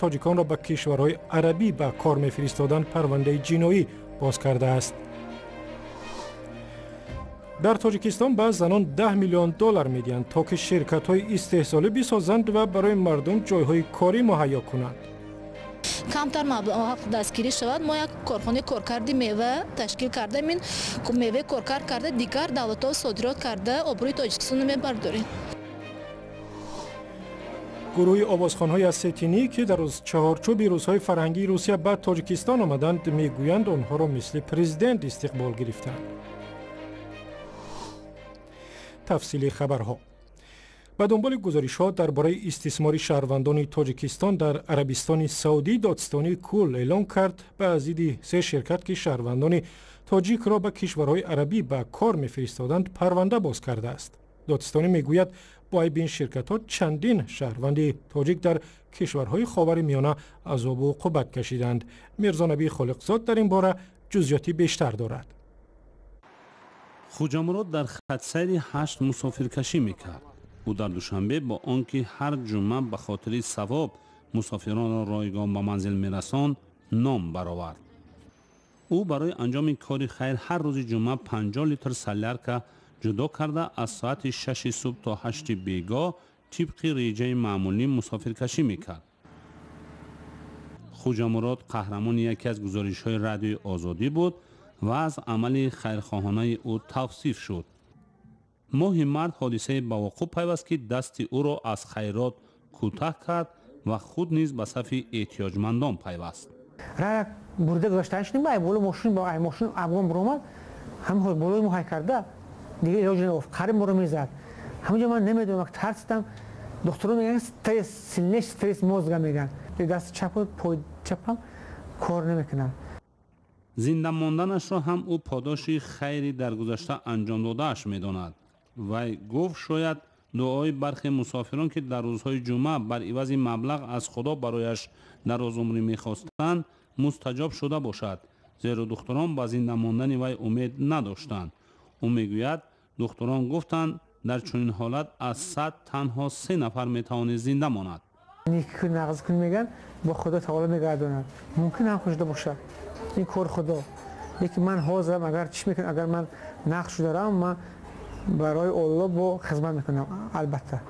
Тоҷиконро ба кишварҳои арабӣ ба кор мефиристоданд, парвандаи ҷиноӣ боз кардааст. Дар Тоҷикистон ба занон 10 миллион доллар медиҳанд, то ки ширкатҳои истеҳсолӣ бисозанд ва барои мардум ҷойҳои корӣ муҳайё кунанд. Камтар маблағ дастгирӣ шавад, мо як корхонаи коркарди мева ташкил кардаем, ин меваи коркард карда дигар давлатҳо содирот карда обрӯи Тоҷикистонро мебардорем. Гурӯҳи овозхонҳои осетинӣ, ки дар чаҳорчӯби рӯзҳои фарҳангии Русия ба Тоҷикистон омаданд, мегӯянд, онҳоро мисли президент истиқбол гирифтанд. Тафсили хабарҳо. Ба дунболи гузоришҳо дар бораи истисмори шаҳрвандони Тоҷикистон дар Арабистони Саудӣ, додситонии кул эълон кард, ба зидди се ширкат, ки шаҳрвандони тоҷикро ба кишварҳои арабӣ ба кор мефиристоданд, парванда боз кардааст. Додситонӣ мегӯяд, бо айби ин ширкатҳо чандин шаҳрванди тоҷик дар кишварҳои Ховари Миёна азобу уқубат кашиданд. Мирзонабӣ Холиқзод дар ин бора ҷузъиёти бештар дорад. Хуҷамурод дар хатсайри 8 мусофиркашӣ мекард. Ӯ дар Душанбе бо он ки ҳар ҷумъа ба хотири савоб мусофиронро ройгон ба манзил мерасонд, ном баровард. Ӯ барои анҷоми кори хайр ҳар рӯзи ҷумъа 50 литр солярка ҷудо карда, аз соати 6 субҳ то 8 бегоҳ тибқи реҷаи маъмулӣ мусофиркашӣ мекард. Хуҷамурод қаҳрамони яке аз гузоришҳои Радиои Озодӣ буд ва аз амали хайрхоҳонаи ӯ тавсиф шуд. Моҳи март ҳодисае ба вуқӯъ пайваст, ки дасти ӯро аз хайрот кӯтаҳ кард ва худ низ ба сафи эҳтиёҷмандон пайваст. Рая бурда гузаштан шудем, ай боло мошин, ай мошин афгон буромад, ҳам болои мо ҳай карда, дига илоҷ наёфт, қариб моро мезад. Ҳаминҷо ман намедонам, тарсидам. Духтурон мегӯянд, стресс, сильнейший стресс мозга мегӯянд. Дасти чапу пои чапам кор намекунад. Зинда монданашро ҳам ӯ подоши хайри дар гузашта анҷом додааш медонад. Вай гуфт, шояд дуои бархе мусофирон, ки дар рӯзҳои ҷумъа бар ивази маблағ аз Худо барояш дарозумрӣ мехостанд, мустаҷоб шуда бошад, зеро духтурон ба зинда мондани вай умед надоштанд. Ӯ мегӯяд, духтурон гуфтанд, дар чунин ҳолат аз 100 танҳо 3 нафар метавонист зинда монад. Некӣ нағз кун мегӯянд, бо Худо таоло мегардонад. Мумкин ҳам хушда бошад ин кори Худо, лекин ман ҳозирам, агар чӣ мекунам, агар ман нақш дорам, ман барои Олло бо хизмат мекунам, албатта.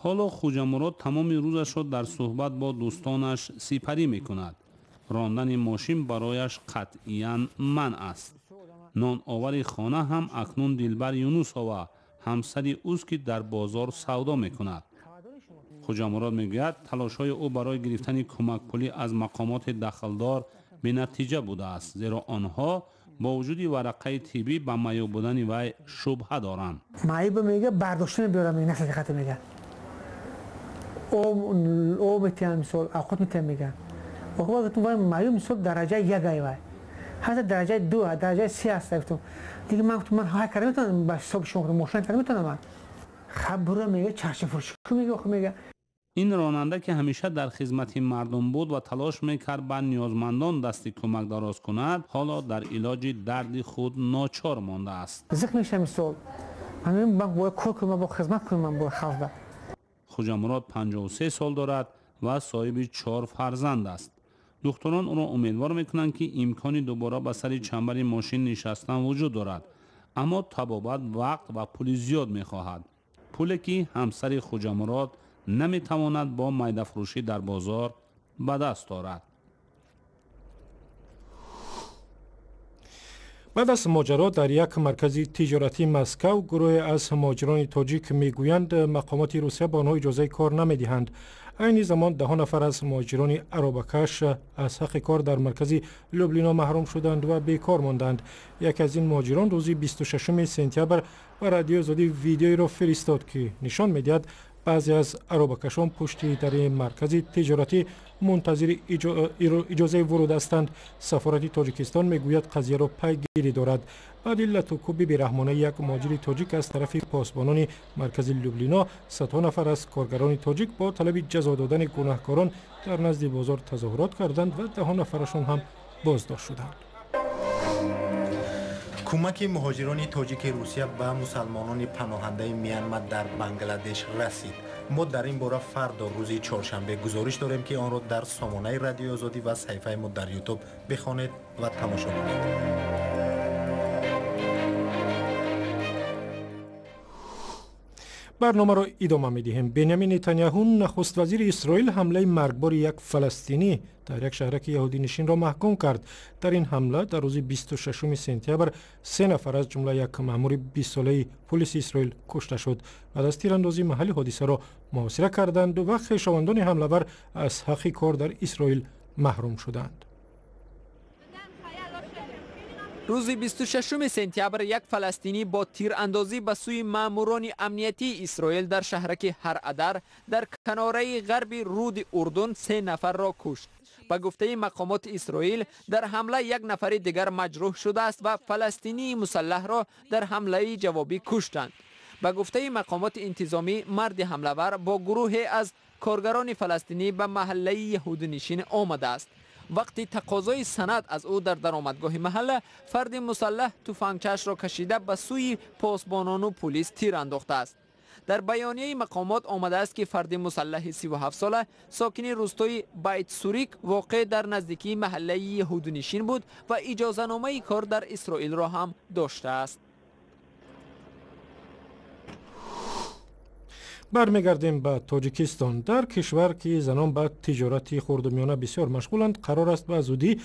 Ҳоло Хуҷамурод тамоми рӯзашро дар суҳбат бо дӯстонаш сипарӣ мекунад. Рондани мошин барояш қатъиян манъ аст. Ноновари хона ҳам акнун Дилбар Юнусова, ҳамсари ӯст, ки дар бозор савдо мекунад. Хуҷамурод мегӯяд, талошҳои ӯ барои гирифтани кӯмакпулӣ аз мақомоти дахлдор бенатиҷа будааст, зеро онҳо бо вуҷуди варақаи тиббӣ ба маъюб будани вай шубҳа доранд. Маъюба мега, бардошта мебиёрам, насиҳата мега, об метиҳам, мисол авқот метиҳам, мега. Вай маъюб, мисол, дараҷаи як ай, вай ҳатто дараҷаи ду, дараҷаи се аст. Гуфтам, дига ман гуфтам, ман ҳай карда метавонам, ба ҳисоби шумо мошина карда метавонам ман. Хаб бура мега, чаршафурӯшӣ кун мега, охир мега. Ин ронанда, ки ҳамеша дар хизмати мардум буд ва талош мекард ба ниёзмандон дасти кӯмак дароз кунад, ҳоло дар илоҷи дарди худ ночор мондааст. Зиқ мешавам, мисол ман бояд кор кунам, ман бояд хизмат кунам, ман бояд халқда. Хуҷамурод 53 сол дорад ва соҳиби 4 фарзанд аст. Духтурон ӯро умедвор мекунанд, ки имкони дубора ба сари чамбари мошин нишастан вуҷуд дорад, аммо табобат вақт ва пули зиёд мехоҳад, пуле ки ҳамсари Хуҷамурод наметавонад бо майдафурӯшӣ дар бозор ба даст орад. Баъд аз моҷаро дар як маркази тиҷоратии Москав, гурӯҳе аз муҳоҷирони тоҷик мегӯянд, мақомоти Русия ба онҳо иҷозаи кор намедиҳанд. Айни замон даҳо нафар аз муҳоҷирони аробакаш аз ҳаққи кор дар маркази Люблино маҳрум шуданд ва бекор монданд. Яке аз ин муҳоҷирон рӯзи 26 сентябр ба Радиои Озодӣ видеоеро фиристод, ки нишон медиҳад, баъзе аз аробакашон пушти дари маркази тиҷоратӣ мунтазири иҷозаи вуруд ҳастанд. Сафорати Тоҷикистон мегӯяд, қазияро пайгирӣ дорад. Баъди латукӯби бераҳмонаи як муҳоҷири тоҷик аз тарафи посбонони маркази Люблино, садҳо нафар аз коргарони тоҷик бо талаби ҷазо додани гунаҳкорон дар назди бозор тазоҳурот карданд ва даҳо нафарашон ҳам боздошт шуданд. Кӯмаки муҳоҷирони тоҷики Русия ба мусалмонони паноҳандаи Мянма дар Бангладеш расид. Мо дар ин бора фардо рӯзи чоршанбе гузориш дорем, ки онро дар сомонаи Радиои Озодӣ ва саҳифаи мо дар Ютуб бихонед ва тамошо кунед. Барномаро идома медиҳем. Бенямин Нетаняҳу, нахуствазири Исроил, ҳамлаи маргбори як фаластинӣ дар як шаҳраки яҳудинишинро маҳкум кард. Дар ин ҳамла дар рӯзи 26 сентябр се нафар, аз ҷумла як маъмури 20-солаи полиси Исроил, кушта шуд. Баъд аз тирандозӣ маҳалли ҳодисаро муҳосира карданд ва хешовандони ҳамлавар аз ҳаққи кор дар Исроил маҳрум шуданд. Рӯзи 26 сентябр як фаластинӣ бо тирандозӣ ба сӯи маъмурони амниятии Исроил дар шаҳраки Ҳар-Адар дар канораи ғарби руди Урдун се нафарро кушт. Ба гуфтаи мақомоти Исроил, дар ҳамла як нафари дигар маҷрӯҳ шудааст ва фаластинии мусаллаҳро дар ҳамлаи ҷавобӣ куштанд. Ба гуфтаи мақомоти интизомӣ, марди ҳамлавар бо гурӯҳе аз коргарони фаластинӣ ба маҳаллаи яҳудинишин омадааст. Вақти тақозои санад аз ӯ дар даромадгоҳи маҳалла, фарди мусаллаҳ туфангчаашро кашида ба сӯи посбонону пулис тир андохтааст. Дар баёнияи мақомот омадааст, ки фарди мусаллаҳи 37-сола сокини рӯстои Байтсурик, воқеъ дар наздикии маҳаллаи яҳудинишин буд ва иҷозаномаи кор дар Исроилро ҳам доштааст. Бармегардем ба Тоҷикистон. Дар кишвар, ки занон ба тиҷорати хурду миёна бисёр машғуланд, қарор аст ба зудӣ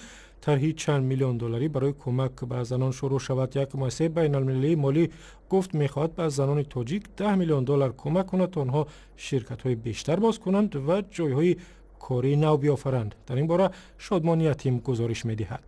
тарҳи чанд миллион долларӣ барои кӯмак ба занон шурӯъ шавад. Як муассисаи байналмилалии молӣ гуфт, мехоҳад ба занони тоҷик 10 миллион доллар кӯмак кунад, то онҳо ширкатҳои бештар боз кунанд ва ҷойҳои кории нав биёфаранд. Дар ин бора Шодмон Ятим гузориш медиҳад.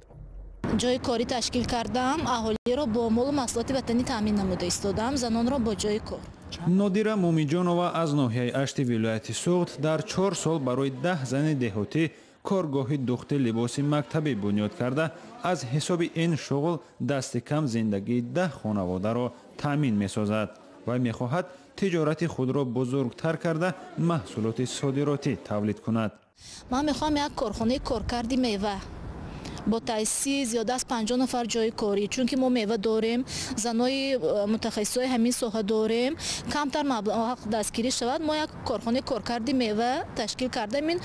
Ҷои корӣ ташкил кардам, аҳолиро бо молу маҳсулоти ватанӣ таъмин намуда истодам, занонро бо ҷои кор. Нодира Мумиҷонова аз ноҳияи Ашти вилояти Суғд дар 4 сол барои 10 зани деҳотӣ коргоҳи духти либоси мактабӣ бунёд карда, аз ҳисоби ин шуғл дасти кам зиндагии 10 хонаводаро таъмин месозад ва мехоҳад тиҷорати худро бузургтар карда, маҳсулоти содиротӣ тавлид кунад. Ман мехоҳам як корхонаи коркарди мева бо таъсиси зиёда аз 50 нафар ҷои корӣ, чунки мо мева дорем, занои мутахассисои ҳамин соҳа дорем, камтар маблағ дастгирӣ шавад, мо як корхонаи коркарди мева ташкил кардам, ин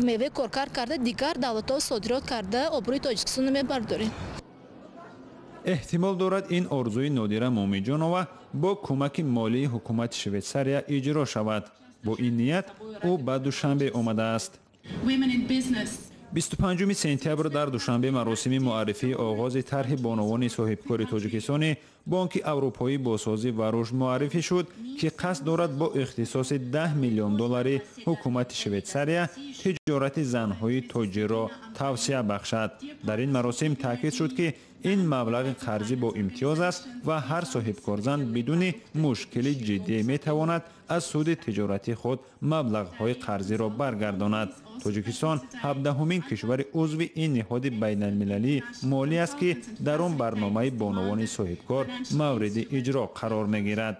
меваи коркард карда дигар давлатҳо содирот карда обрӯи Тоҷикистонро мебардорем. Эҳтимол дорад, ин орзуи Нодира Мумиҷонова бо кӯмаки молии ҳукумати Швейтсария иҷро шавад. Бо ин ният ӯ ба Душанбе омадааст. 25 сентябр дар Душанбе маросими муаррифии оғози тарҳи бонувони соҳибкори Тоҷикистони Бонки Аврупоӣ босозӣ ва рушд муаррифӣ шуд, ки қасд дорад бо ихтисоси 10 миллион доллари ҳукумати Швейтсария тиҷорати занҳои тоҷирро тавсия бахшад. Дар ин маросим таъкид шуд, ки ин маблағи қарзӣ бо имтиёз аст ва ҳар соҳибкорзан бидуни мушкили ҷиддӣ метавонад аз суди тиҷорати худ маблағҳои қарзиро баргардонад. Тоҷикистон 17-умин кишвари узви ин ниҳоди байналмилалии молӣ аст, ки дар он барномаи бонувони соҳибкор мавриди иҷро қарор мегирад.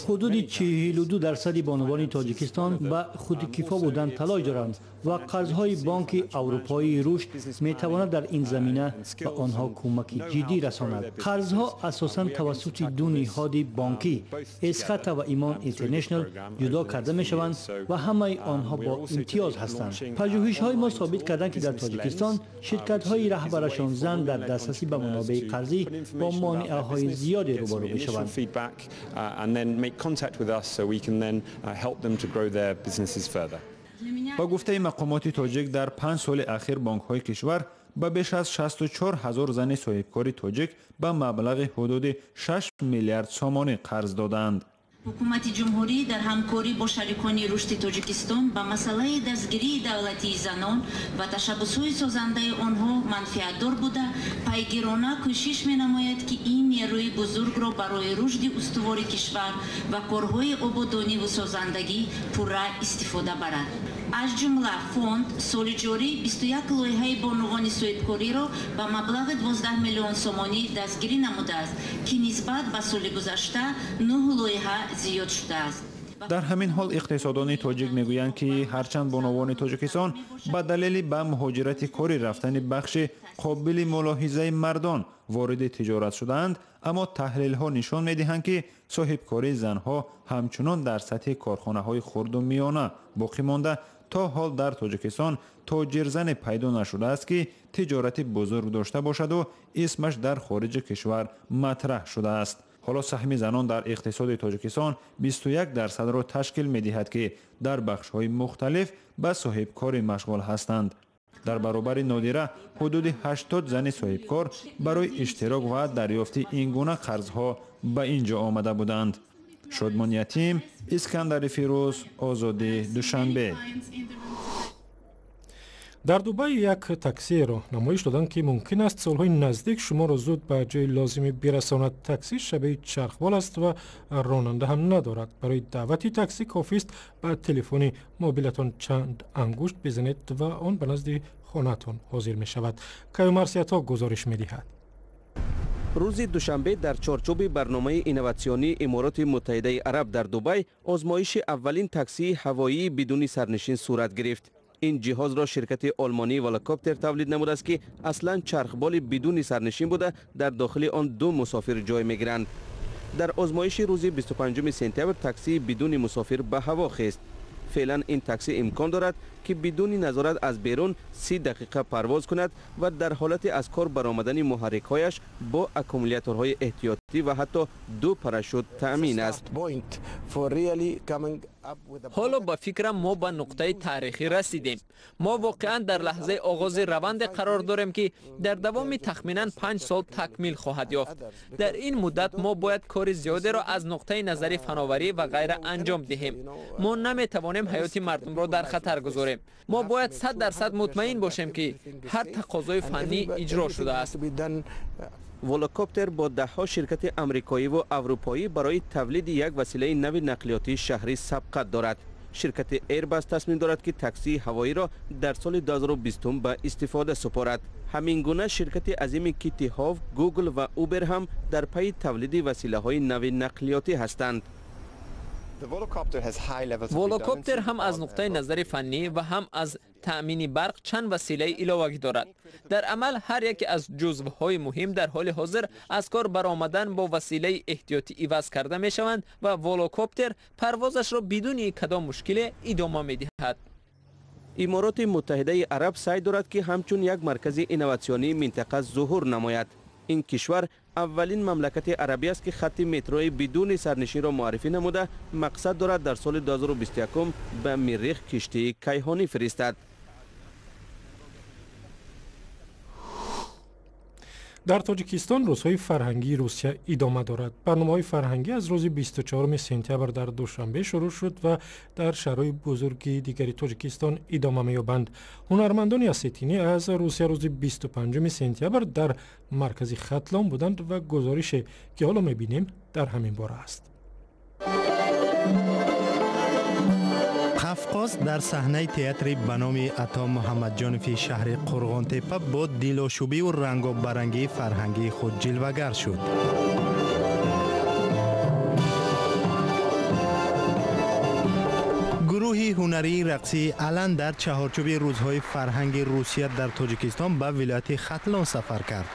Ҳудуди 42% бонувони Тоҷикистон ба худкифо будан талош доранд ва қарзҳои Бонки Аврупоии рушд метавонад дар ин замина ба онҳо кӯмаки ҷиддӣ расонад. Қарзҳо асосан тавассути ду ниҳоди бонкӣ, Эсхата ва Имон Интернешнл, ҷудо карда мешаванд ва ҳамаи онҳо бо имтиёз ҳастанд. Пажӯҳишҳои мо собит карданд, ки дар Тоҷикистон ширкатҳои раҳбарашон зан дар дастрасӣ ба манобеи қарзӣ бо монеаҳои зиёде рӯбарӯ мешаванд. Feedback and then make contact with us so we can then help them to grow their businesses further. Ба гуфтаи мақомоти тоҷик, дар 5 соли ахир бонкҳои кишвар ба беш аз 64 ҳазор зани соҳибкори тоҷик ба маблағи ҳудуди 6 миллиард сомонӣ қарз додаанд. Ҳукумати ҷумҳурӣ дар ҳамкорӣ бо шарикони рушди Тоҷикистон ба масъалаи дастгирии давлатии занон ва ташаббусҳои созандаи онҳо манфиатдор буда, пайгирона кӯшиш менамояд, ки ин нерӯи бузургро барои рушди устувори кишвар ва корҳои ободониву созандагӣ пурра истифода барад. Аз ҷумла фонд соли ҷорӣ 21 лоиҳаи бонувони соҳибкориро ба маблағи 12 миллион сомонӣ дастгирӣ намудааст, ки нисбат ба соли гузашта 9 лоиҳа зиёд шудааст. Дар ҳамин ҳол иқтисодони тоҷик мегӯянд, ки ҳарчанд бонувони Тоҷикистон ба далели ба муҳоҷирати корӣ рафтани бахши қобили мулоҳизаи мардон вориди тиҷорат шудаанд, аммо таҳлилҳо нишон медиҳанд, ки соҳибкории занҳо ҳамчунон дар сатҳи корхонаҳои хурду миёна боқӣ монда, то ҳол дар Тоҷикистон тоҷирзане пайдо нашудааст, ки тиҷорати бузург дошта бошаду исмаш дар хориҷи кишвар матраҳ шудааст. Ҳоло саҳми занон дар иқтисоди Тоҷикистон 21%-ро ташкил медиҳад, ки дар бахшҳои мухталиф ба соҳибкорӣ машғул ҳастанд. Дар баробари Нодира ҳудуди 80 зани соҳибкор барои иштирок ва дарёфти ин гуна қарзҳо ба ин ҷо омада буданд. Шодмон Ятим, Искандари Фирӯз, Озодӣ, Душанбе. Дар Дубай як таксиеро намоиш доданд, ки мумкин аст солҳои наздик шуморо зуд ба ҷои лозимӣ бирасонад. Таксӣ шабеҳи чархбол аст ва ронанда ҳам надорад. Барои даъвати таксӣ кофист ба телефони мобилатон чанд ангушт бизанед ва он ба назди хонаатон ҳозир мешавад. Каюмарсиятҳо гузориш медиҳад. Рӯзи душанбе дар чорчӯби барномаи инноватсионии Имороти Муттаҳидаи Араб дар Дубай озмоиши аввалин таксии ҳавоии бидуни сарнишин сурат гирифт. Ин ҷиҳозро ширкати олмонии Волокоптер тавлид намудааст, ки аслан чархболи бидуни сарнишин буда, дар дохили он ду мусофир ҷой мегиранд. Дар озмоиши рӯзи 25 сентябр таксии бидуни мусофир ба ҳаво хест. Феълан ин таксӣ имкон дорад, ки бидуни назорат аз берун 30 дақиқа парвоз кунад ва дар ҳолати аз кор баромадани муҳаррикҳояш бо аккумуляторҳои эҳтиётӣ ва ҳатто ду парашют таъмин аст. Ҳоло ба фикрам, мо ба нуқтаи таърихӣ расидем. Мо воқеан дар лаҳзаи оғози раванде қарор дорем, ки дар давоми тахминан 5 сол такмил хоҳад ёфт. Дар ин муддат мо бояд кори зиёдеро аз нуқтаи назари фановарӣ ва ғайра анҷом диҳем. Мо наметавонем ҳаёти мардумро дар хатар гузорем. Мо бояд 100% мутмаин бошем, ки ҳар тақозои фаннӣ иҷро шудааст. Волокоптер бо даҳҳо ширкати амрикоиву аврупоӣ барои тавлиди як василаи нави нақлиётии шаҳрӣ сабқат дорад. Ширкати Airbus тасмим дорад, ки таксии ҳавоиро дар соли 2020 ба истифода супорад. Ҳамин гуна ширкати азими Китти Ҳок, Google ва Uber ҳам дар пайи тавлиди василаҳои нави нақлиётӣ ҳастанд. Волокоптер ҳам аз нуқтаи назари фаннӣ ва ҳам аз таъмини барқ чанд василаи иловагӣ дорад. Дар амал ҳар яке аз ҷузвҳои муҳим дар ҳоли ҳозир аз кор баромадан бо василаи эҳтиётӣ иваз карда мешаванд ва волокоптер парвозашро бидуни кадом мушкиле идома медиҳад. Имороти Муттаҳидаи Араб саъй дорад, ки ҳамчун як маркази инноватсионии минтақа зуҳур намояд. Ин кишвар аввалин мамлакати арабӣ аст, ки хатти метрои бидуни сарнишинро муаррифӣ намуда, мақсад дорад дар соли 2021 ба Миррих киштии кайҳонӣ фиристад. Дар Тоҷикистон рӯзҳои фарҳангии Русия идома дорад. Барномаҳои фарҳангӣ аз рӯзи 24 сентябр дар Душанбе шурӯъ шуд ва дар шаҳрҳои бузурги дигари Тоҷикистон идома меёбанд. Ҳунармандони осетинӣ аз Русия рӯзи 25 сентябр дар маркази Хатлон буданд ва гузорише, ки ҳоло мебинем, дар ҳамин бора аст. Қафқоз дар саҳнаи театри ба номи Ато Муҳаммадҷонови шаҳри Қурғонтеппа бо дилошӯбиву рангобарангии фарҳангии худ ҷилвагар шуд. Гурӯҳи ҳунарии рақсии Алан дар чаҳорчӯби рӯзҳои фарҳанги Русия дар Тоҷикистон ба вилояти Хатлон сафар кард.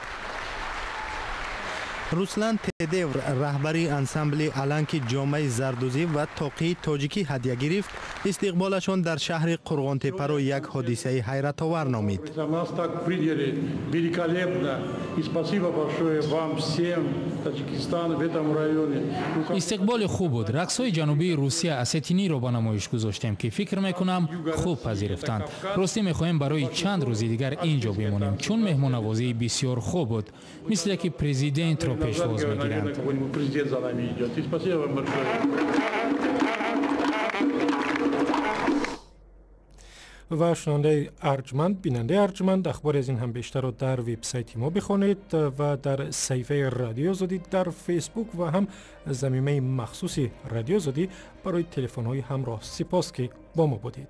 Руслан Тедевр, раҳбари ансамбли Алан, ки ҷомаи зардузӣ ва тоқии тоҷикӣ ҳадя гирифт, истиқболашон дар шаҳри Қурғонтеппаро як ҳодисаи ҳайратовар номид. Нас так приняли великолепно, и спасибо большое вам всем, Таджикистан, в этом районе. Истиқболи хуб буд. Рақсҳои ҷанубии Русия, осетиниро ба намоиш гузоштем, ки фикр мекунам, хуб пазируфтанд. Ростӣ, мехоҳем барои чанд рӯзи дигар ин ҷо бимонем, чун меҳмоннавозии бисёр хуб буд, мисле ки президентро пешвоз мегиранд. Президент за нами идет. И спасибо вам большое. Ва шунавандаи арҷманд, бинандаи арҷманд, ахбори аз ин ҳам бештарро дар вебсайти мо бихонед ва дар саҳифаи Радиои Озодӣ дар Фейсбук ва ҳам замимаи махсуси Радиои Озодӣ барои телефонҳои ҳамроҳ. Сипос, ки бо мо будед.